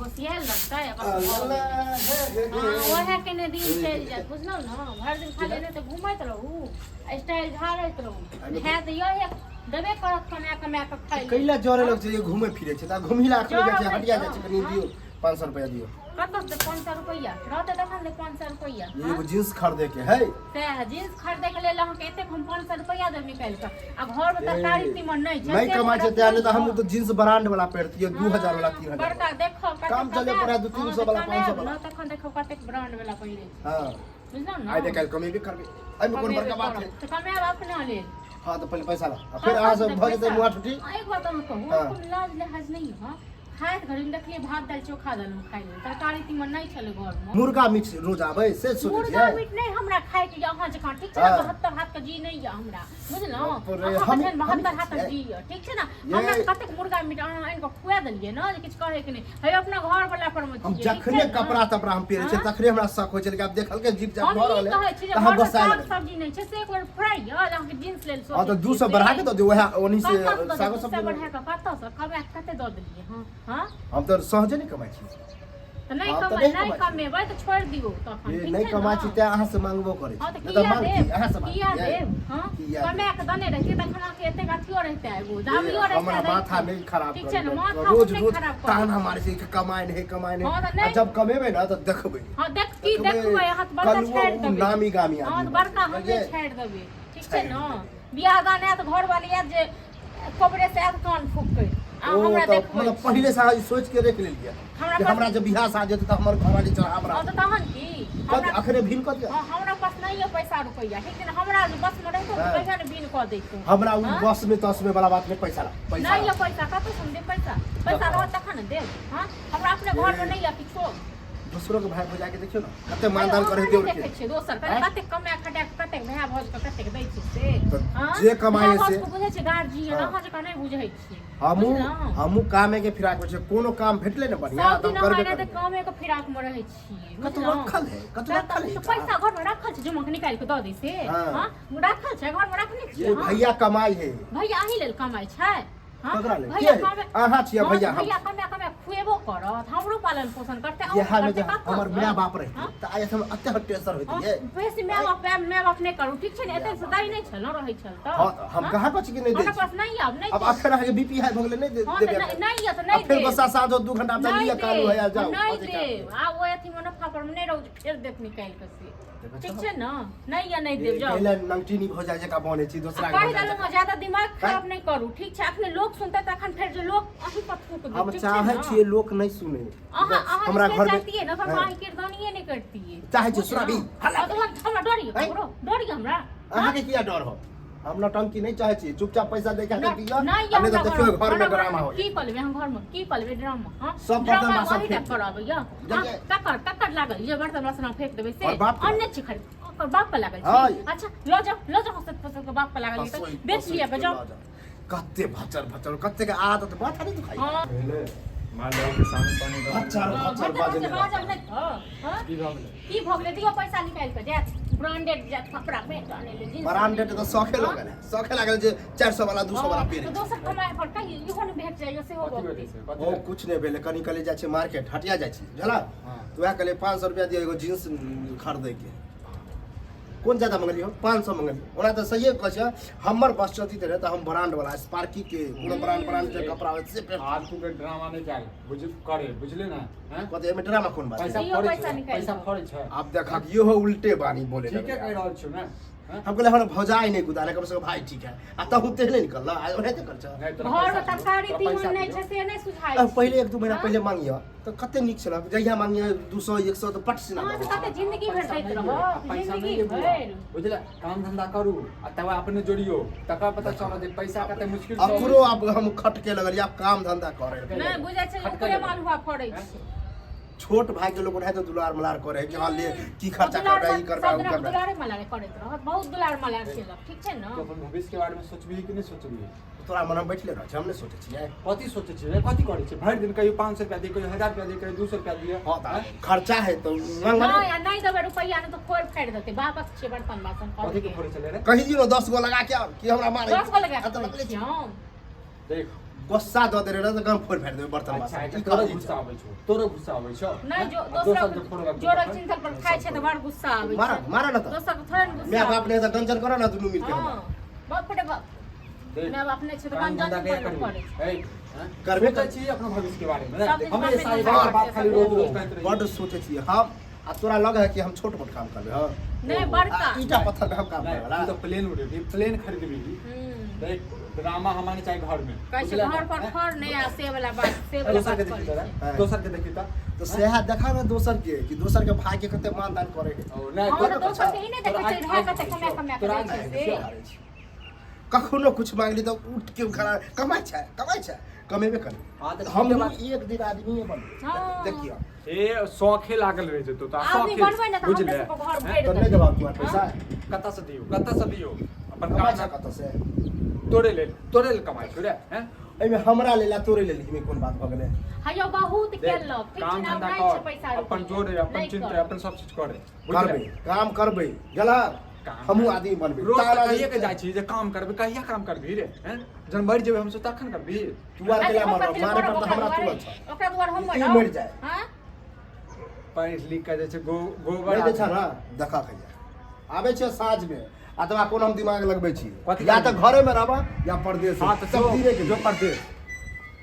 घोसियाएल रहतै आ बस भऽ गेलै। हँ, ओएह केने दिन चलि जायत, बुझलहुँ ने? भरि दिन खाली एनाहिते घुमैत रहू आ स्टाइल झाड़ैत रहू। खाय तऽ इएह देबे करत कमाए कमाए कऽ खाइ लेल। कैला जरे लग छै जे घूमे फिरे छै, तऽ घूमही ला अखने जाइ छै, हटिया जाइ छै, कनि दियौ 500 रुपया दियौ। कतऽ से 500 रुपैआ रहतै तखन ने 500 रुपैआ? ये एगो जींस खरीदे के है। सएह जींस खरीदे के लेल अहाँके एतेक हम 500 रुपैआ देब निकालि कऽ, आ घर मे तरकारी तीमन नहि छै। नहीं से कमाइ छै हमरा तें, नहि तऽ हम तऽ जींस ब्रांड वाला पहिरतियै, 2000 वाला, 3000। बड़का देखब कतेक काम चले कमायब। पड़ै है, दू तीन हँ, सौ तऽ वाला, 500 कमायब वाला। ने, तखन देखब कतेक ब्रांड वाला पहिरे छै। हाँ। बुझलहुँ ने? आइ काल्हि कमेबे करबै, एहिमे कोन कमेबे बड़का बात करब। है? तऽ कमायब अपना लेल। हाँ, तऽ पहिले पैसा ला आ फेर अहाँ सब भऽ जेतै मुआ ठुठी। आ, एक बात अहाँ कहू। हाँ। कोनो लाज लिहाज नहि है? खाइत घड़ी मे देखलियै भात दालि चोखा देलहुँ खाइ लेल, तरकारी तीमन नहि छलै घरमे। मुर्गा मीट रोज आबै से सोचै मुर्गा छियै? मीट नहि हमरा खायके यऽ अहाँ जकाँ, ठीक छै ने? हाँ। 72 हाथ के जी नहि यऽ हमरा, बुझलहुँ? बाप रे, अहाँके हम- जेहन 72 हम हाथक छियै। जी यऽ, ठीक छै ने? ये- हमरा कतेक मुर्गा मीट अहाँ आनि कऽ खुआ देलियै ने जे किछु कहै के नहि हे, अपना घर वाला पर मे हम छियै, ठीक छै जखने ने? कपड़ा तपड़ा हम पहिरै छियै हाँ? तखने हमरा शक होइ छै, लेकिन आब देखलकै जीप जाप हम भऽ ई रहल कहै है छी जे तऽ हम घरमे गोस्सा साग लगै। सब्जी नहि छै से एक बेर फ्राइ यऽ जे अहाँके जींस लेल हाँ, तऽ सोचै 200 छियै बढ़ा से। के दऽ दियौ, वएह ओन्ही से कतऽ से दऽ सागो देब? सब्जी 200 बढ़ा कऽ कतऽ से कमा कऽ कते दऽ देलियै? हँ हँ। हम तऽ सहजे नहि कमाइ छी। तऽ नहि हम तऽ कमाइ नहि नहि कमाइ छी। कमेबै तऽ छोड़ि दियौ तखन। ये ठीक नहि छै कमाइ ने? छी तें अहाँ से मांगबो करै हँ छी, तऽ नहि तऽ किया मांगती देब? अहाँ से? किया मांगतियै? देब? हँ, किया कमा कऽ दने रहितियै तखन अहाँके एतेक अथियो रहितै, एगो ये दाबियो रहितै हमरा माथा दैके। नहि खराब ठीक छै ने? करू। माथा रोज हम नहि रोज खराब करै ताना छी। मारै छै कि कमाइ नहि कमाइ हँ नहि। तऽ आ नहि। जब कमेबै ने तऽ देखबै। हँ, देख की देखबै? अहाँ तऽ बड़का कलुओ छाड़ि उ देबै। नामी गामी हँ आदमी तऽ बड़का बन छै, हमरे बुझलियै? छाड़ि देबै, ठीक छै छाड़ि ने? देबै। बियाह दान आयत, घरवाली आयत जे कपड़े से आयत कान फूकैत आ ओ हमरा तऽ देखबै मतलब छी। पहिले से अहाँ ई सोचि के राखि लेलियै हमरा जे पास हमरा जे बियाह शादी हेतै तऽ हमर घरवाली चढ़ा हँ हमरा तऽ तहन की कथी हमरा अखने भीन कऽ दिअ। हँ, हमरा पास नहि यऽ पैसा रुपैआ, ठीक छै ने? हमरा जे बस में रहितो तऽ हाँ। कहिया ने बिन कऽ दैतहुँ। हमरा उ हाँ? बस में तस में वाला बात नहीं, पैसा ला पैसा नहि ला। यऽ पैसा, कतऽ से हम देब पैसा? पैसा रहत तखन ने देब। हँ, हमरा अपने घर में नहि यऽ किछो। दोसरो के भाई भौजाई के देखियौ ने कते मानदान अहाँ करे नहि देवर देखै के छियै दोसर के आँय? कतेक कमाए खटा कऽ कतेक भाय भौज के कतेक दै छै से। तऽ हँ? जे कमाइ भाय भौज से- के बुझै छै गार्जियन। हाँ। अहाँ जकाँ नहि बुझै छियै। हमहूँ बुझलहुँ? हमहूँ कामे के फिराक में छै, कोनो काम भेटले ने बढ़िया सब तऽ दिन हम अहाँ करबे एनाहिते करबै। कामे के फिराक मे रहै छियै, कतौ बुझलहुँ? रखल है, कतौ रखल है। तऽ पैसा घर मे रखल छै, जमा के निकालि के दऽ दै से। हाँ। हँ, राखल छै घर मे, रखने छियै। ये हँ। भैया कमाई है। भैया अहीं लेल कमाइ छै? हाँ? ककरा लेल? भैया के? कमे अहाँ छियै हाँ, भैया, हम भैया कमे कमे खुएबो करत, हमरो पालन पोषण करतै, अहूँ इएह में करतै, जे कतऽ हमर से? माय बाप रहतै हाँ? तऽ आइ हम एते टेंशन हाँ, होइतियै? बेसी माय बाप माय बाप नहि करू, ठीक छै ने? एते से दै नहि छल ने, रहै छल तऽ। हाँ, तऽ हम हाँ? कहाँ कहै छी कि नहि दै हमरा छी? पास नहि आब नहि अब छै। अखन अहाँके बीपी हाई भऽ गेलै, नहि हाँ तऽ देबै? नहि नहि यऽ तऽ आ नहि फेर देब। गुस्सा साँझ 2 घंटा तक नहि लिअ कालू है देब, जाउ नहि अथी देब। आ ओहि अथीमे नफा पर मे नहि रहू जे फेर देत निकालि कऽ से। देखै ठीक छहो? छै ने? नहि यऽ, नहि देब, जाउ। पहिले नंगटीनी भऽ जाइ जकाँ बनै छी आ दोसरा के कहि भऽ जाइ देलहुँ हँ, ज्यादा दिमाग खराब नहि करू, ठीक छै? अखने लोक सुनतै तखन फेर जे लोक अहीं पर थूक देत। हम ठीक छै चाहै ने? छियै लोक नहि सुने। अहाँ अहाँ हमरा जे घर में चाहतियै ने तऽ हम हाँ। अहीं किरदानिये नहि करतियै। चाहै छियै, बुझलहुँ? सुनाबी, हल्ला हँ, तऽ हमरा डर यऽ? हैं? ककरो डर यऽ हमरा? अहाँके किया डर हो? हम नौटंकी नहीं चाहे छी, चुपचाप पैसा दे के नहि दिअ, नहि आ नहीं हमरा तऽ देखियौ घर में हमरा ड्रामा हो। की कऽ लेबै हम घरमे? की कऽ लेबै ड्रामा? हँ, सब बर्तन ड्रामा बासन वही टा फेंक करब यऽ। बुझलियै? ककर ककर लागल ये बर्तन बासन फेंक देबै से? और बाप के अन्ने छी खाली ओकर बाप के लागल हाँ। छै। अच्छा लऽ जाउ, लऽ जाउ, हँसैत फसैत के बाप के लागल ये तऽ हँसोइ- बेच हँसोइ लिअ के के जाउ। लऽ जाउ। कते भचर भचर कते के आदत, माथा नहीं दुखाई? हँ। पहिले माल जाल के सानी पानी दऽ भचर हँ, भचर भचर बाजने भचर बाजल नहि तऽ हँ? की भऽ गेलै? की भऽ गेलै? दियौ पैसा निकालि कऽ, जायत ब्रांडेड जायत कपड़ा पेंट आनै लेल, जींस। ब्रांडेड तऽ शौखे लागल है, शौखे लागल जे 400 वाला 200 वाला हँ, पेरे तऽ दोसर कमाइ पर कहियो इहो नहि भेट जाइए सेहो कथी गप भेलै से? कथी ओ भेलै? कुछ नहि भेलै, कनि कहले जाइ छै मार्केट, हटिया जाइ छी, बुझला? हाँ। तऽ वएह कहलियै 500 रुपया दिअ, एगो जींस खरीदैके। कोन ज्यादा मंगलियै? 500 मंगलियै। ओना तऽ सहिए कहै छै, हमर बस चलती रहै तऽ हम ब्रांड वाला स्पार्की के कोनो ब्रांड ब्रांड के कपड़ा होइत से पहिरती। फालतू के ड्रामा नहि कयल बुझ करे, बुझली ने? हैं? कहतै एहिमे ड्रामा कोन बात पैसा है? दियौ फड़ै पैसा छै, निकालि पैसा कऽ। फड़ै छै। आब देखक इहो उल्टे बानी बोले ठीके लगलै। कहि रहल छियौ ने? हैं? हम कहले हमरा भौजाई नहीं गुदाले, कम से कम भाई ठीक है, आ तहु तेहने निकल आ ओनाहिते कर छ। नहि, तोरा घर पैसा मे दियौ, तरकारी तोरा तीमन पैसा नहि दियौ। छै से नहि सुझाइ अब छै। पहिले 1-2 महीना हाँ? पहिले मांगियो तऽ कते नीक छल, जहिया मांगियो 200 100 तऽ पट सिना अहाँ दऽ तऽ दै कते जिंदगी भरि पैसा दैत नहि रहब, लिअ, आ पैसा नहि जिंदगी लिअ बुआ। भरि। बुझले? काम धंधा करू आ तब अपने जोड़ियो, तकर पता चलत जे पैसा कते मुश्किल से अकरो अबै छै। आब हम खटके लगलियै, आब काम धंधा करे लगलियै। नहि बुझै छै, खटके ओकरे लगल। माल हुआ फड़ै छै। छोट भाई के लोग ओनाहिते दुलार मलार करे है कि हाँ ले, की खर्चा दुलार करबै, ई करबै, सब ओ दिना करबै। दुलारे मलारे करैत रहत, बहुत दुलार मलार केलक, ठीक छै ने? तू अपन भविष्य के बारे में सोचबही कि नहि सोचबही? तोरा मन में बैठले रहै छै, हम नहि सोचै छियै। कथी सोचै छियै रे? कथी करै छियै भरि दिन? कहियो 500 रुपया दिअ, कहियो 1000 रुपया दिअ, कहियो 200 रुपया दिअ। हँ तऽ खर्चा है तऽ मांग। नहि, आ नहि देबै रुपैआ ने तऽ फोड़ि फाड़ि देतै, बापक छियै बर्तन बासन। कथी के फोड़ै छलै रे? कहि दियौ ने 10 गो लगा के आब कि हमरा मारे। 10 गो लगा आ के तऽ कहै लगले छियै हम। देख गुस्सा दऽ देने रहै तऽ गम फोड़ि फाड़ि देबै बर्तन अच्छा बासन। अच्छा ई तोरो कहै गुस्सा छै। आबै छौ, तोरो गुस्सा आबै छौ। नहि जो आ दोसर दोसर के फोड़े लगतौ जोड़ल तखन? चिंतल पर खाइ छै तऽ बड़ गुस्सा आबै मारा छै। मारा ना तऽ दोसर के थोड़े ने गुस्सा माय बाप नहि तऽ गंजन करऽ ना दुनू मिलके हँ हमरा। बहुत फटे बाप देख, माय बाप नहि छै तऽ काम गंजन धंधा कहिया पर करबी? करै छै। ए, हैं? करबे सोचै छी अपना भविष्य के बारे में सब ने दिन हमरे बापे सारी धंधा बात करतै, खाली सब रोज रोज कहैत रही। बड्ड सोचै छियै हम आ तोरा लग है कि हम छोट मोट काम करबै हँ नहि बड़का आ ईटा पत्थर पे हम काम नहीं, करबै वाला तू तो प्लेन उड़ेबी, प्लेन खरीदबी। हम्म। देख ड्रामा हमारे चाहे घर में कहै छै बुझला घर ने? पर हैं? फर नहि आ से वाला बात से वाला दोसर बात के देखी करै तोरा छै। हैं। दोसर के देखी त तऽ सएह देखा ने दोसर के कि दोसर के भाई के कते मान दान करे है ओ नहीं हम तोरा तऽ दोसर के ई नहि देखै छै भाय कते कमा कमा तोरा के दै छै से कखनो कुछ मांगली तऽ उठ के खड़ा कमाइ छै कमाइ छै कमेबे करबै। हाँ, तऽ हम ठीके बात। एक दिन आदमी बनबै। हाँ। देखियौ ए शौखे लागल रहे जेतो त आदमी शौखे बनबै ने तऽ हमरे बुझले सबके घर हैं? भरि तऽ नहि देतै। देबा तू पैसा कतऽ से दियौ कतऽ से दियौ अपन कमाइ काम छै कतऽ से तोरे लेल कमाइ छौ रे हैं एहिमे हमरा लेल आ तोरे लेल एहिमे कोन बात भऽ गेलै हयो बहुत देख, केलक ठीक छै काम ने आब धंधा नहि छै कर पैसा अपन रुपैआ। जोड़े अपन नहि चिंता कर। अपन सब चीज करे करबै काम करबै गेला काम हमहूँ आदमी बनबै रोज ताना तऽ कहिये के जाइ छी जे काम करबै कहिया काम करबही रे हैं जहन मरि जेबै हमसब तखन करबही तू आर अच्छा, केला ओकरा मरब कथी मारे लए पर तऽ करब, हमरा ओकरा तुरंत दुआरे छ ओकरा दुआरे हम ई मरब मरि जाए। हाँ पढ़ि लिख के जे छै गोबर नहि दै छ ने देखा खैया आबै छै साँझमे आ तोरा कोन हम दिमाग लगबै छी कथी या तऽ करबही? घरेमे रहबा या परदेश हाँ तऽ सब दिने के जो परदेश।